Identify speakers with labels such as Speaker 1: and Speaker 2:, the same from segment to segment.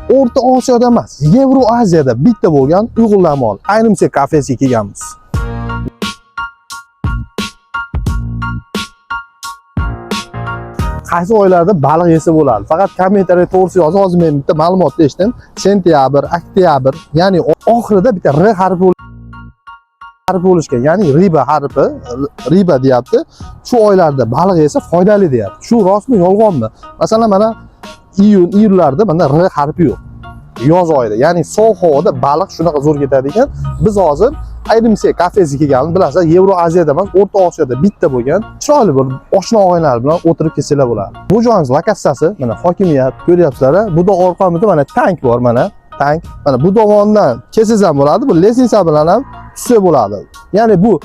Speaker 1: O'rta Osiyoda emas, Yevroaziyada bitta bo'lgan Uyg'un Lag'mon Ayrimse kafesiga kelganmiz. Qaysi oylarda baliq yesa bo'ladi? Faqat kommentariy to'g'risi yozing. Hozir men bitta ma'lumotni eshitdim. Sentyabr, oktyabr, ya'ni oxirida bitta R harfi bo'lishgan, ya'ni riba harfi, riba deyapti. Shu oylarda baliq yesa foydali deyapti. Shu rostmi, yolg'onmi? Masalan, mana iyun, iyullarda mana R harfi yo'q. Yoz oyida, ya'ni sovuq havoda baliq shunaqa zo'r ketadi ekan. Biz hozir Ayrimse kafesiga kelganmiz. Bilasizlar, Yevroaziyada emas, O'rta Osiyoda bitta bo'lgan chiroyli bir oshna og'aynilar bilan o'tirib kelsanglar bo'ladi. Bu joyimiz lokatsiyasi mana hokimiyat ko'ryapsizlar. Bu da orqamizda mana tank bor, mana tank. Mana bu tomondan kelsangiz ham bo'ladi, bu лестница bilan ham tushsa bo'ladi. Ya'ni bu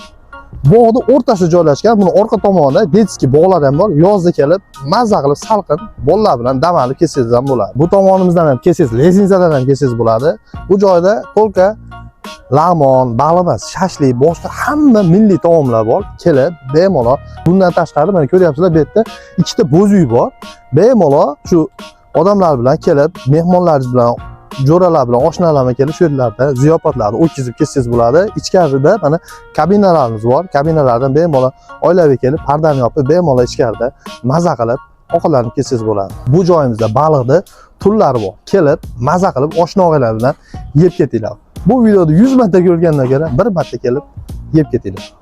Speaker 1: bog'ni o'rtasida joylashgan, buni orqa tomonida детский bog'lar ham bor. Yozda kelib, mazza qilib salqin bolalar bilan dam olib kelsangiz ham bo'ladi. Bu tomonimizdan ham kelsangiz, лестница dan ham kelsangiz bo'ladi. Bu joyda только lag'mon, baliq emas, shashlik, boshqa hamma milliy taomlar bor. Kelib, bemalol. Bundan tashqari mana ko'ryapsizlar, bu yerda ikkita bo'z uy bor. Bemalol shu odamlar bilan kelib, mehmonlaringiz bilan, jo'ralar bilan, oshnalar bilan kelib shu yerlarda ziyofatlarni o'tkazib ketsangiz bo'ladi. Ichkarida mana kabinalarimiz bor. Kabinalardan bemalol oilaviy kelib, pardani yopib, bemalol ichkarida maza qilib ovqatlanib ketsangiz bo'ladi. Bu joyimizda baliqni turlari bor. Kelib, maza qilib oshna og'aylar bilan yeb ketinglar. Bu videoni 100 marta ko'rgandan ko'ra bir marta kelib yeb ketinglar.